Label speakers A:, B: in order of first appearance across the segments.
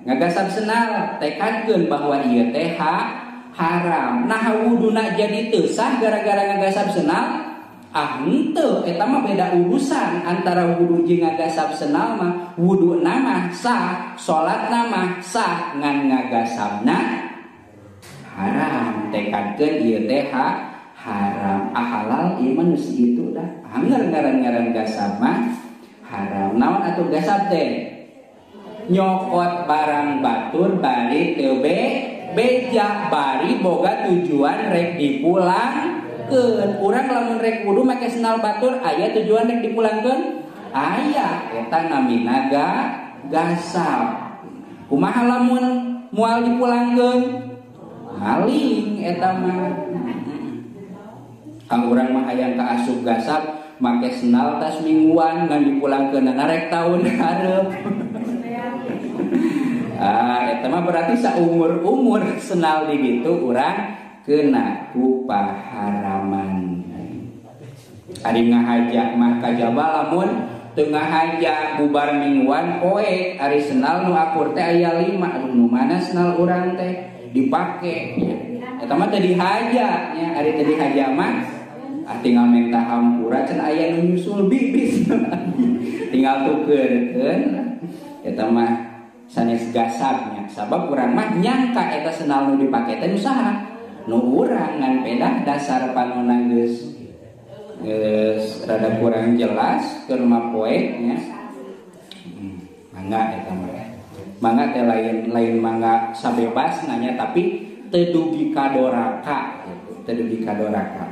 A: Ngagasab senal tekadkeun bahwa ieu teh haram. Nah wuduna jadi teu sah gara-gara ngagasab senal? Ah henteu, eta mah beda urusan antara wudu jeung ngagasab senal mah. Wuduna mah sah, salatna mah sah, ngan ngagasabna haram. Tekadkeun ieu teh haram. Ah halal ieu mah nu sakitu dah. Angger ngaran-ngaran gasab mah haram. Naon atuh gasab teh? Nyokot barang batur bari teu beja bari boga tujuan rek dipulangkeun. Urang lamun rek wudu make sendal batur aya tujuan rek dipulangkeun? Aya, eta namina gasab. Kumaha lamun moal dipulangkeun? Maling eta mah. Kang urang mah hayang kaasup gasab make sendal tas mingguan ngan dipulangkeun rek taun hareup. Ah, eta mah berarti saumur-umur senal di ditu urang kena ku paharaman. Ari ngahaja mah kajaba lamun teu ngahaja bubar mingguan poe ari senal nu akur teh aya 5. Aduh nu mana senal urang teh dipake nya. Eta mah teu dihaja nya, ari teu dihaja mah ah tinggal minta hampura can aya nu nyusul bibis. Tinggal tukeurkeun eta mah sanes gasabnya. Sabab urang mah nyangka eta senal nu dipake teh nu saha? Nu urang ngan pedah dasar panona geus rada kurang jelas keur mah poe nya. Mangga eta mah. Mangga teh lain mangga sabebasna nya tapi teu dugi ka doraka gitu, teu dugi ka doraka.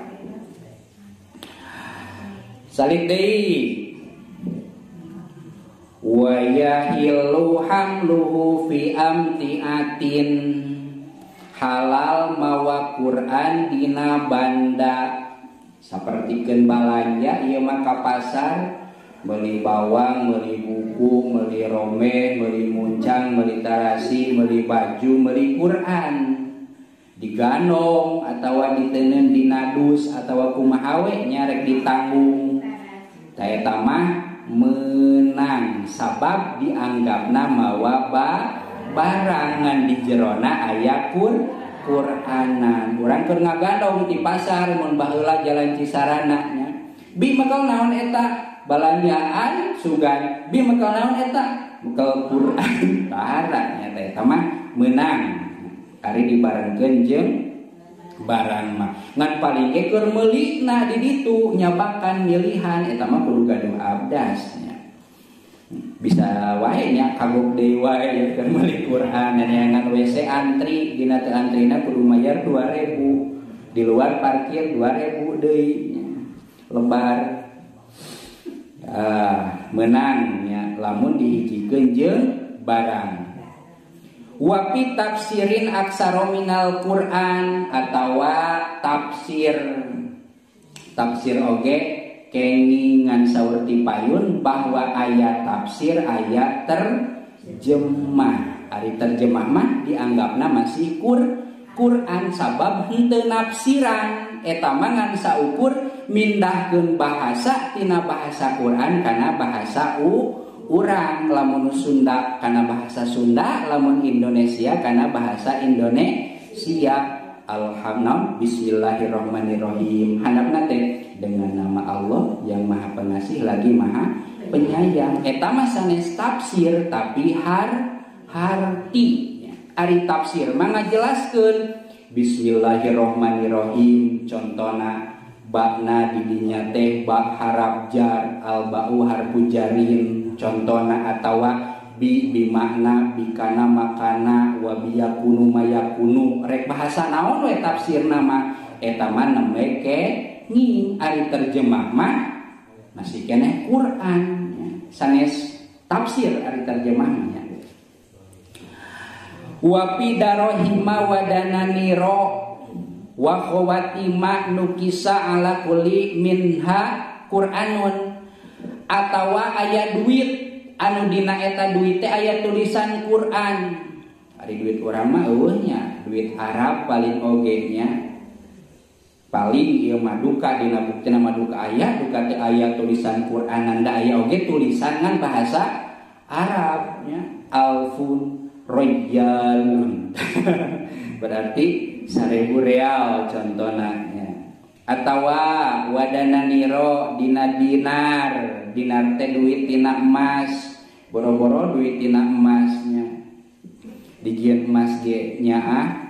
A: Salib deui. Wa yahillu hamluhu fi amtiatin, halal mawa Quran dina banda. Sapertikeun balanja ieu mah ka pasar meuli bawang, meuli buku, meuli rome, meuli muncang, meuli tarasi, meuli baju, meuli Quran. Diganong atawa diteundeun dina dus atawa kumaha we nya rek ditanggung. Ta eta mah menang sabab dianggapna mawa barangan di jerona aya Quranan. Urang keur ngagandong di pasar mun baheula jalan Cisarana nya. Bi mekel naon eta? Balanjaan sugan. Bi mekel naon eta? Mekel Quran. Tara nya teh eta mah menang. Ari dibarengkeun jeung barang mah. Ngan paling ge keur meulina di ditu nyabakan milihan eta mah kudu gaduh abdas nya. Bisa wae nya kagok deui wae keur meuli Quran neangan WC antri dina teu antrina kudu mayar 2000 di luar parkir 2000 deui nya. Lebar menang nya lamun dihijikeun jeung barang. Wa fi tafsirin aksara minal Quran atawa tafsir. Tafsir oge kengingan saur ti payun bahwa ayat tafsir ayat terjemah. Ari terjemah mah dianggapna masih Quran sabab henteu nafsiran. Eta mah ngan saukur mindahkeun bahasa tina bahasa Quran kana bahasa urang. Lamun Sunda kana bahasa Sunda, lamun Indonesia kana bahasa Indonesia. Alhamdulillah, bismillahirrahmanirrahim. Handapna teh dengan nama Allah yang Maha Pengasih lagi Maha Penyayang. Eta mah sanes tafsir tapi harti. Ari tafsir mah ngajelaskeun bismillahirrahmanirrahim. Contona bakna didinya teh bak harap jar, al ba'u harfu jarin. Contona atawa bi bimakna bikana makana wa biyakunu mayakunu. Rek bahasa naon we tafsirna mah eta mah nembe kenging. Ari terjemah mah masih keneh Quran sanes tafsir ari terjemah nya. Wa fi darohima wa dananiro wa khawatima nukisa ala kulli minha Qur'anun atawa aya duit anu dina eta duit teh aya tulisan Quran. Ari duit urang mah eueuh nya, duit Arab paling oge nya. Paling ieu mah duka dina buktina mah duka aya, duka teh aya tulisan Quran da aya oge tulisan ngan bahasa Arab nya. Alfun royalun. Berarti 1000 real contohna nya. Atawa wadana niro dina dinar, dinar teh duit tina emas, boro-boro duit tina emasnya. Dijieun emas ge nyaah.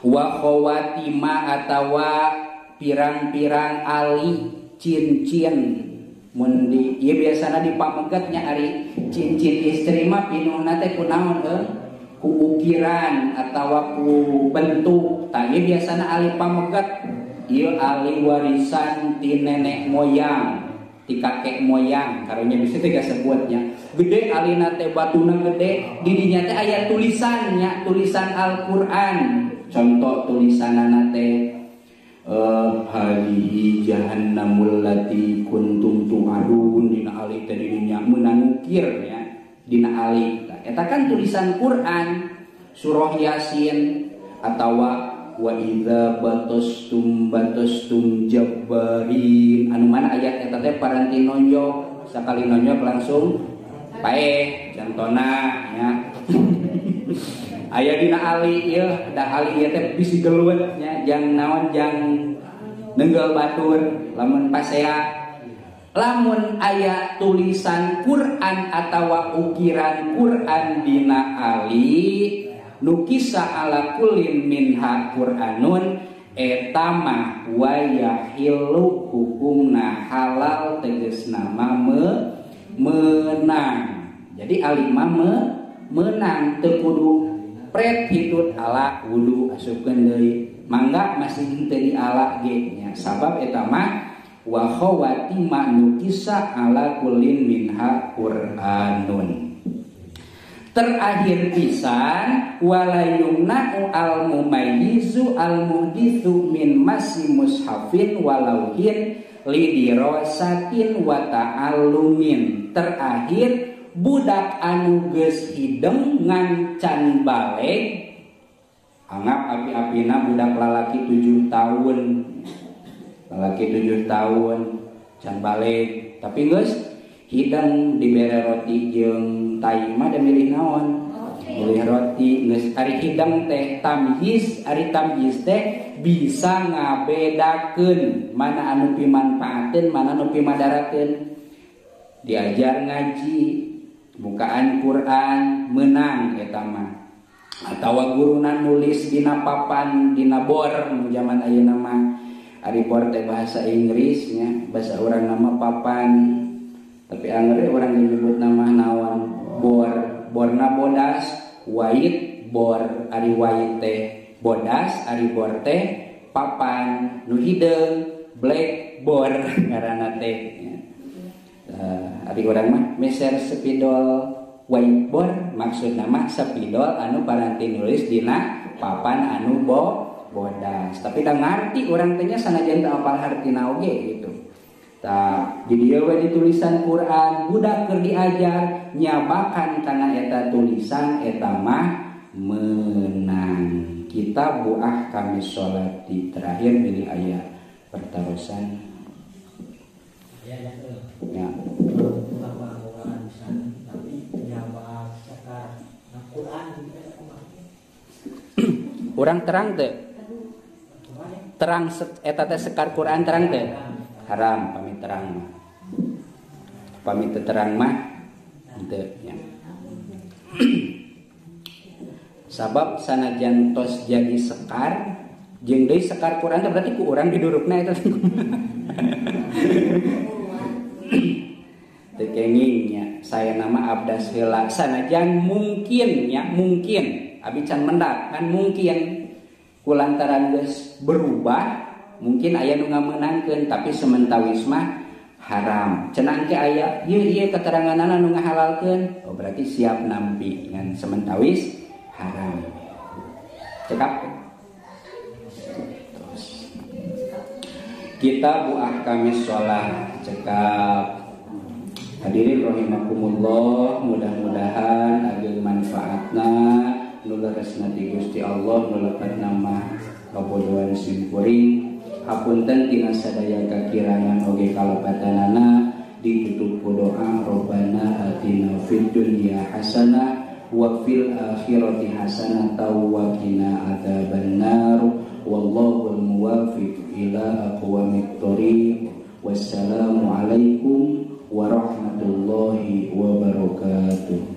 A: Wa khawatima atawa pirang-pirang ali cincin mun di ieu biasana dipameget nya ari cincin istri mah pinuhna teh kunaon ku ukiran atawa ku bentuk. Tah ieu biasana ali pameget ieu ali warisan ti nenek moyang, ti kakek moyang, karunya bisa teh kasebutnya. Gede alina teh batuna gede, di dinya teh aya tulisannya, tulisan Al-Qur'an. Contoh tulisanana teh hadihi jahannamul lati kuntum tu'adun, dina ali teh dinya meunang ukir ya dina ali. Eta kan tulisan Quran surah Yasin atawa wa idza batastum batastum jabbarin, anu mana ayat eta teh paranti nonjok, sakali nonjok langsung paeh contona nya. Aya dina ali ieu, da ali ieu teh bisi geluet nya, jang naon jang nenggel batur lamun pasea. Lamun aya tulisan Quran atawa ukiran Quran dina ali nukisa ala kullin minha Quranun eta mah wayahilu hukumna halal tegasna mah menang. Jadi ali mah menang teu kudu pret hitut ala wudu asupkeun deui, mangga masih henteu di ala ge nya, sabab eta mah wa khawatima nukisa ala kullin minha Quranun. Terakhir pisan wala yumna'u al mumayyizu al muhditsu min masi mushafin walauhin lidirasatin wa ta'allumin. Terakhir budak anu geus hideng ngancan baleg, anggap api-apina budak lalaki 7 tahun, lalaki 7 tahun can baleg, tapi geus hideng dibere roti jeung tai mah da milih naon? Milih roti. Geus ari hideng teh tamyiz, ari tamyiz teh bisa ngabedakeun mana anu pimanfaateun, mana anu pimadarateun. Diajar ngaji bukaan Quran menang eta mah, atawa guruna nulis dina papan dina bor mun zaman ayeuna mah ari bor teh bahasa Inggris nya, bahasa urang nama papan, tapi angger urang nyebut nama naon bor, borna bodas, white bor, ari white teh bodas, ari bor teh papan, nu hideung blackboard ngaranna teh. Ari urang mah meser spidol whiteboard, maksudna mah spidol anu paranti nulis dina papan anu bodas. Tapi da ngarti urang teh nya sanajan teu apal hartina oge gitu. Tah di dieu we ditulisan Quran, budak keur diajar nyabakan kana eta tulisan eta mah menang. Kita buah kami sholati terakhir milih aya pertarosan.
B: Ya,
A: ya. Urang terang teh. Terang eta teh sekar Quran terang teh. Haram pamit terang mah. Pamit terang mah henteu nya. Sabab sanajan tos jadi sekar jeung deui sekar Quran teh berarti ku urang didurukna eta. Teu kenging nya, saya nama abdas heula sanajan mungkin nya, mungkin abi can mendak kan mungkin kulantaran geus berubah mungkin aya nu ngamenangkeun, tapi sementawis mah haram. Cenah engke aya ieu ieu keteranganana nu ngahalalkeun, oh berarti siap nampi ngan sementawis haram. Cekap. Terus kita buah kami sholat cekap. Hadirin rahimakumullah, mudah-mudahan ageng manfaatna nu leresna ti Gusti Allah nu lepat nama kabodohan simkuring. Hapunten tina sadaya kakirangan oge kalepatanana, ditutup ku doa Robbana atina fid dunya hasanah wa fil akhirati hasanatan wa qina adzabannar. Wallahul muwaffiq ila aqwamit thoriq. Wassalamualaikum warahmatullahi wabarakatuh.